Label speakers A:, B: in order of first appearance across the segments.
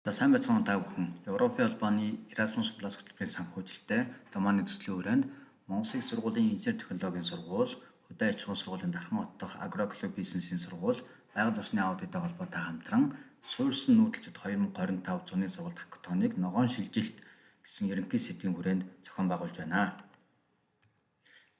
A: За сайн байцгаана та бүхэн. Европын холбооны Erasmus Plus хөтөлбөрийн санхүүжилттэй Доманы төслийн хүрээнд Монгол Их сургуулийн инженер технологийн сургууль, хөдөө аж ахуйн сургуулийн Дархан хот дахь агроэкологи бизнесийн сургууль, байгаль орчны аудиттай холбоотой хамтран суурьсан нүүдэлчид 2025 зуны сургалт хакатоныг ногоон шилжилт гэсэн ерөнхий сэдвийн хүрээнд зохион байгуулж байна.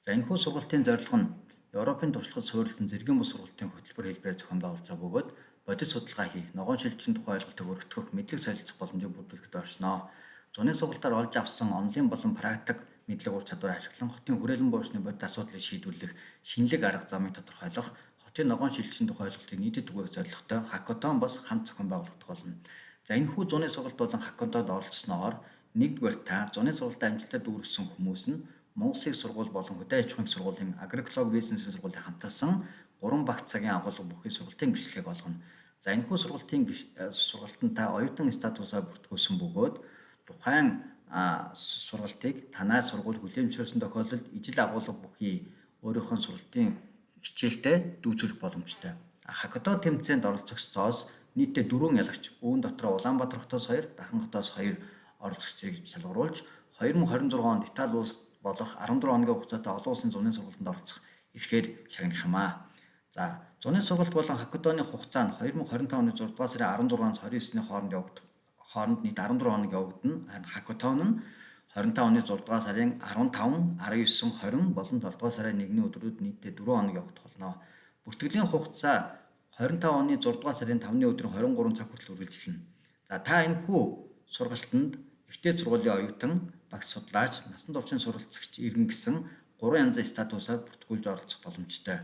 A: За энэхүү сургалтын зорилго нь Европын туршлагад суурилсан зэргийн бус сургалтын хөтөлбөр хэлбэрээр зохион байгуулж байгаа бөгөөд бодит судалгаа хийх, ногоон шилжлийн тухай ойлголтыг өргөтгөх, мэдлэг солилцох боломжийг бүрдүүлэхэд оршино. Зуны сургалтаар олж авсан онолын болон практик мэдлэг ур чадварыг ашиглан хотын хүрээлэн буурсны бодит асуудлыг шийдвэрлэх шинэлэг арга замыг тодорхойлох, хотын ногоон шилжлийн тухай ойлголтыг нийтэд түгээх зорилготой хакатон бас хамт зохион байгуулагдах болно. За энэхүү зуны сургалт болон хакатонд оролцсноор нэгдүгээр та зуны сургалтаа амжилттай дүүргэсэн хүмүүс нь Монгол Их сургууль болон хөдөө аж ахуйн сургуулийн агроэкологи бизнесийн сургуулийн хамтарсан 3 багц цагийн агуулга бүхий сургалтын гэрчлэгийг олгоно. За энэхүү сургалтын сургалтанд та оюутан статусаа бүртгүүлсэн бөгөөд тухайн сургалтыг танай сургууль хүлээн зөвшөөрсөн тохиолдолд ижил агуулга бүхий өөрийнхөө сургалтын хичээлтэй дүүцүүлэх боломжтой. Хакатон тэмцээнд оролцогчдоос нийтдээ 4 ялагч, үүн дотроо Улаанбаатар хотоос 2, Дархан хотоос 2 оролцогчдыг шалгаруулж 2026 онд Итали улс болох 14 хоногийн хугацаатай олон улсын зуны сургалтанд оролцох эрхээр шагнах юм аа. За зуны сургалт болон хакатоны хугацаа нь 2025 оны 6 дугаар сарын 16-наас 29-ний хооронд явагдах. Хооронд нийт 14 хоног явагдана. Харин хакатон нь 25 оны 6 дугаар сарын 15, 19, 20 болон 7 дугаар сарын 1-ний өдрүүд нийтдээ 4 хоног явагдах болно. Бүртгэлийн хугацаа 25 оны 6 дугаар сарын 5-ны өдрийн 23 цаг хүртэл үргэлжилнэ. За та энэхүү сургалтанд ихтэй сургуулийн оюутан, багш судлаач, насан туршийн суралцагч иргэн гэсэн 3 янзын статусаар бүртгүүлж оролцох боломжтой.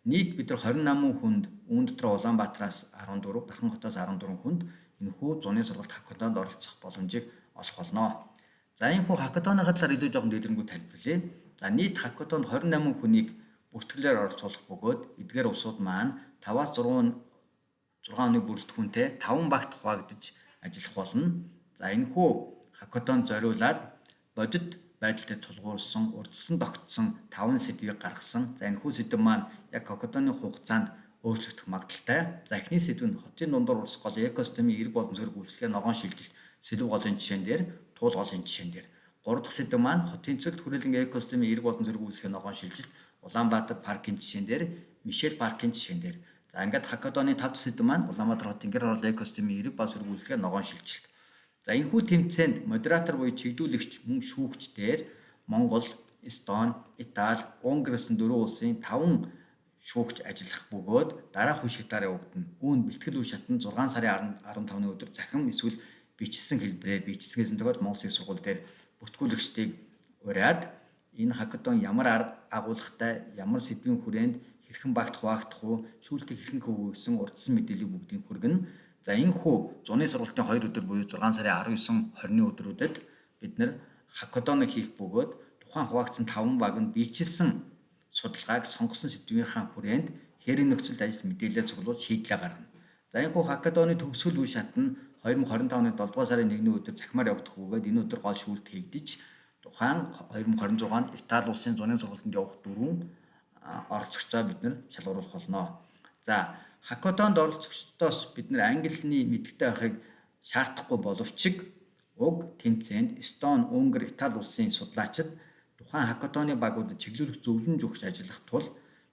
A: Нийт бид нар 28 хүнд, үүн дотор Улаанбаатараас 14, Дархан хотоос 14 хүнд энэхүү зуны сургалт хакатонд оролцох боломжийг олох болно. За энэхүү хакатоны талаар илүү жоохон дэлгэрэнгүй тайлбарлая. За нийт хакатонд 28 хүнийг бүртгэлээр оролцуулах бөгөөд эдгээр улсууд маань 5-аас 6 оны бүрэлдэхүүнтэй 5 багт хуваагдаж ажиллах болно. За энэхүү хакатонд зориулаад бодит байдалтай тулгуурсан, урдсан тогтсон 5 сэдвийг гаргасан. За энэхүү сэдэв маань яг хакатоны хугацаанд өөрчлөгдөх магадлалтай. За эхний сэдэв нь хотын дундуур урсгал экосистемийн эерэг болон зэрэг үйлчилгээ ногоон шилжилт сэлэв голын жишээн дээр, туул голын жишээн дээр. Гурав дахь сэдэв маань хотын цэгт хүрээлэн экосистемийн эерэг болон зэрэг үйлчилгээ ногоон шилжилт Улаанбаатар паркын жишээн дээр, Мишель паркын жишээн дээр. За ингээд хакатоны 5 дахь сэдэв маань Улаанбаатар хотын гэр хорооллын экосистемийн эерэг ба сөрөг үйлчилгээ ногоон шилжилт. За энэхүү тэмцээнд модератор буюу чигдүүлэгч мөн шүүгчдэр Монгол, Эстон, Итали, Унгар гэсэн дөрвөн улсын 5 шүүгч ажиллах бөгөөд дараах үе шатаар явагдана. Үүнд бэлтгэл үе шат нь 6 сарын 15-ны өдөр захим эсвэл бичсэн хэлбэрээр бичсэнээс тохиол Монгол Их сургууль дээр бүртгүүлэгчдийг уриад энэ хакатон ямар арга агуулгатай, ямар сэдвийн хүрээнд хэрхэн багт хуваагдах уу, шүүлтийг хэрхэн хөвгөх гэсэн урдсан мэдээллийг бүгдийг хүргэнэ. За энэхүү зуны сургалтын 2 өдөр буюу 6 сарын 19, 20-ны өдрүүдэд бид нэр хакатоныг хийх бөгөөд тухайн хуваагдсан 5 баг нь биечилсэн судалгааг сонгосон сэдвийнхаа хүрээнд хэрийн нөхцөлд ажил мэдээлэл цуглуулж шийдлээ гаргана. За энэхүү хакатоны төгсгөл үе шат нь 2025 оны 7 дугаар сарын 1-ний өдөр захимаар явагдах бөгөөд энэ өдөр гол шүүлт хийгдэж тухайн 2026 онд Итали улсын зуны сургалтанд явах дөрвөн оролцогчдоо бид нар шалгаруулах болно. За хакатонд оролцогчдоос бид нар англи мэдлэгтэй байхыг шаардахгүй боловч уг тэмцээнд Эстон, Унгар, Итали улсын судлаачид тухайн хакатоны багуудад чиглүүлэх зөвлөмж өгч ажиллах тул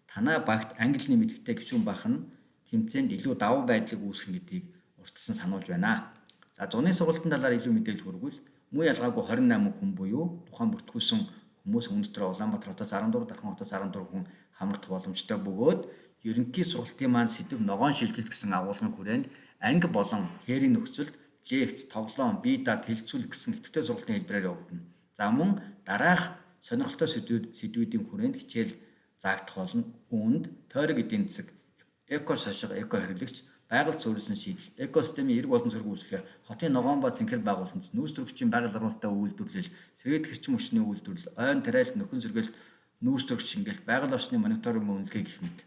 A: танай багт англи мэдлэгтэй гишүүн байх нь тэмцээнд илүү давуу байдлыг үүсгэнэ гэдгийг урьдчилан сануулж байна. За зуны сургалтын талаар илүү мэдээлэл хүргвэл мөн ялгаагүй 28 хүн буюу тухайн бүртгүүлсэн хүмүүс үүн дотор Улаанбаатар хотоос 14, Дархан хотоос 14 хүн хамрагдах боломжтой бөгөөд ерөнхий сургалтын маань сэдэв ногоон шилжилт гэсэн агуулгын хүрээнд анги болон хээрийн нөхцөлд лекц, тоглоом, бие даад, хэлцүүлэх гэсэн идэвхтэй сургалтын хэлбэрээр явагдана. За мөн дараах сонирхолтой сэдвүүдийн хүрээнд хичээл заагдах болно. Үүнд тойрог эдийн засаг, эко шошго, эко хэрэглэгч, байгаль суурилсан шийдэл, экосистемийн эерэг болон сөрөг үйлчилгээ, хотын ногоон ба цэнхэр байгууламж, нүүрс төрөгчийн байгаль оруулалттай үйлдвэрлэл, сэргээгдэх эрчим хүчний үйлдвэрлэл, ойн тариалт, нөхөн сэргээлт, нүүрс төрөгч шингээлт, байгаль орчны мониторинг үнэлгээ гэх мэт.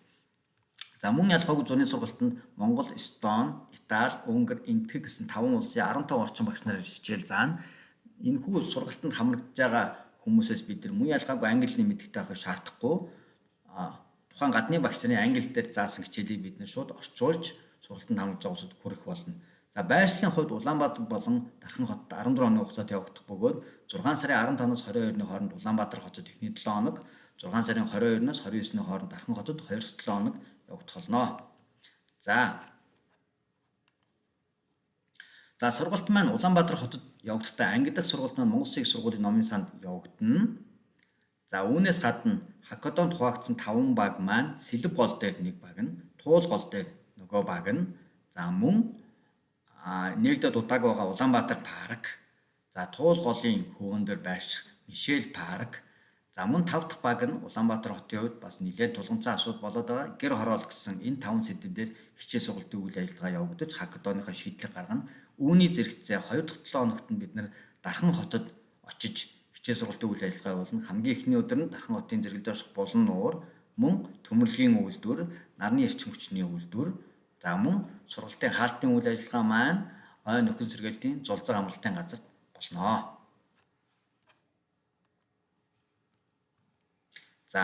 A: За мөн ялгаагүй зуны сургалтанд Монгол, Эстон, Итали, Унгар, Энэтхэг гэсэн 5 улсын 15 орчим багш нараар хичээл заана. Энэхүү сургалтанд хамрагдж байгаа хүмүүсээс бид нар мөн ялгаагүй англи мэдлэгтэй байхыг шаардахгүй. Тухайн гадны багш нарын англи дээр заасан хичээлийг бид нар шууд орчуулж сургалтанд хамрагдж байгаа улсад хүргэх болно. За байршлын хувьд Улаанбаатар болон Дархан хотод 14 хоногийн хугацаанд явагдах бөгөөд 6 сарын 15-наас 22-ны хооронд Улаанбаатар хотод эхний 7 хоног, 6 сарын 22-наас 29-ны хооронд Дархан хотод 2 7 хоног явагдах болно. За За сургалт маань Улаанбаатар хотод явагдахтай анги дахь сургалт маань Монгол Улсын их сургуулийн номын санд явагдана. За үүнээс гадна хакатонд хуваагдсан 5 баг маань Сэлэв гол дээр нэг баг нь, Туул гол дээр нөгөө баг нь, за мөн нэгдэд удааг байгаа Улаанбаатар парк, за Туул голын хөвөн дээр байрших Мишель парк, за мөн 5 дахь баг нь Улаанбаатар хотын хувьд бас нэлээд тулгамдсан асуудал болоод байгаа гэр хороол гэсэн энэ 5 сэдв дээр хичээл сургалтын үйл ажиллагаа явагдаж хакатоныхоо шийдлийг гаргана. Үүний зэрэгцээ 2 дахь 7 хоногт нь бид нэр Дархан хотод очиж хичээл сургалтын үйл ажиллагаа явуулна. Хамгийн эхний өдөр нь Дархан хотын зэрэгэлдээ орших Булан нуур, мөн Төмөрлөгийн үйлдвэр, нарны эрчим хүчний үйлдвэр, за мөн сургалтын хаалтын үйл ажиллагаа маань ой нөхөн сэргэлтийн зулзаг амралтын газарт болно. За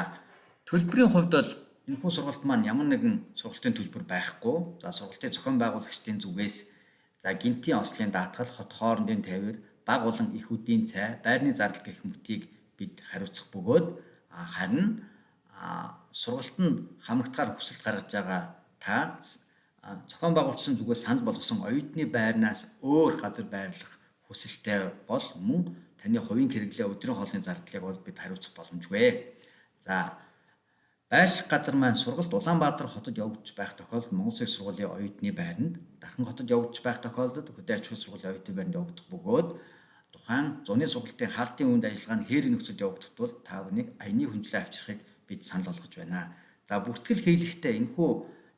A: төлбөрийн хувьд бол энэхүү сургалт маань ямар нэгэн сургалтын төлбөр байхгүй. За сургалтын зохион байгуулагчдын зүгээс за гинтийн ослын даатгал, хот хоорондын тавир, баг болон их үдийн цай, байрны зардал гэх мэтийг бид хариуцах бөгөөд харин сургалтанд хамрагдахаар хүсэлт гаргаж байгаа та зохион байгуулсан зүгээс санал болгосон оюутны байрнаас өөр газар байрлах хүсэлтэй бол мөн таны хувийн хэрэглээ өдрийн хоолны зардлыг бол бид хариуцах боломжгүй. За байрших газар маань сургалт Улаанбаатар хотод явагдаж байх тохиолдолд Монгол Улсын сургуулийн оюутны байранд, Дархан хотод явагдаж байх тохиолдолд Хөдөө аж ахуйн сургуулийн оюутны байранд явагдах бөгөөд тухайн зуны сургалтын хаалтын үнд ажиллагаа нь хээрийн нөхцөлд явагдах тул та бүхнийг аяны хүндлээ авчрахыг бид санал болгож байна. За бүртгэл хийлэхдээ энэхүү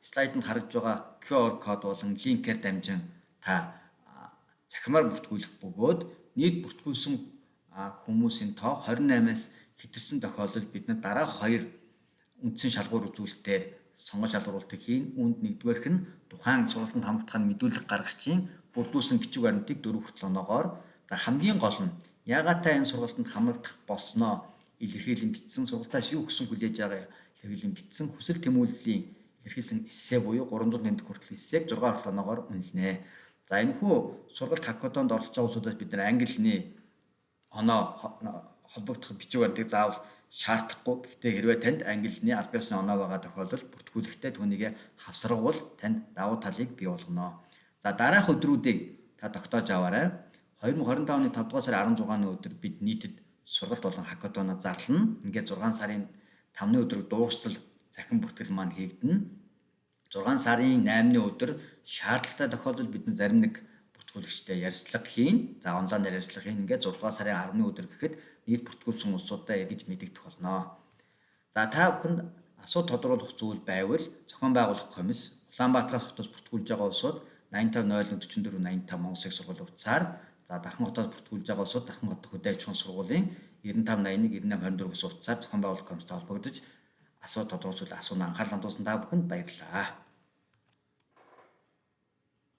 A: слайданд харагдж байгаа QR код болон линкээр дамжин та цахимаар бүртгүүлэх бөгөөд нийт бүртгүүлсэн хүмүүсийн тоо 28-аас хэтэрсэн тохиолдолд бид нар дараах хоёр үндсэн шалгуур үзүүлэлтээр сонгон шалгаруултыг хийн. Үүнд нэгдүгээрх нь тухайн сургалтанд хамрагдах нь мэдүүлэг гаргагчийн бүрдүүлсэн бичиг баримтыг 4 хүртэл оноогоор, за хамгийн гол нь яагаад та энэ сургалтанд хамрагдах болсноо илэрхийлэн бичсэн, сургалтаас юу хүсэн хүлээж байгаа илэрхийлэн бичсэн хүсэл тэмүүллийн илэрхийлсэн эссе буюу 300 тэмдэг хүртэл эссег 6 хүртэл оноогоор үнэлнэ. За энэхүү сургалт хакатонд оролцож байгаа улсуудаас бид нар англи хэлний оноо холбогдох бичиг баримтыг заавал шаардахгүй. Гэхдээ хэрвээ танд англи хэлний аль биесны оноо байгаа тохиолдолд бүртгүүлэхдээ түүнийг хавсаргавал танд давуу талыг бий болгоно. За дараах өдрүүдийг та тогтоож аваарай. 2025 оны 5 дугаар сарын 16-ны өдөр бид нийтэд сургалт болон хакатоноо зарлана. Ингээд 6 сарын 5-ны өдөр дуустал захин бүртгэл маань хийгдэнэ. 6 сарын 8-ны өдөр шаардлагатай тохиолдолд бид зарим нэг бүртгүүлэгчтэй ярилцлага хийн. За онлайнаар ярилцлага хийн. Ингээд 6 сарын 10-ны өдөр гэхэд нийт бүртгүүлсэн улсуудаа эргэж мэдэгдэх болно. За та бүхэнд асуу тодруулах зүйл байвал зохион байгуулах комисс Улаанбаатараас хотоос бүртгүүлж байгаа улсууд 85 01 44 85 Монгол Улсын сургуулийн утсаар, за Дархан хотоос бүртгүүлж байгаа улсууд Дархан хот хөдөө аж ахуйн сургуулийн 95 81 98 24 гэсэн утсаар зохион байгуулах комисстай холбогдож асуу тодруулах зүйл асууна. Анхаарал хандуулсан та бүхэнд баярлалаа.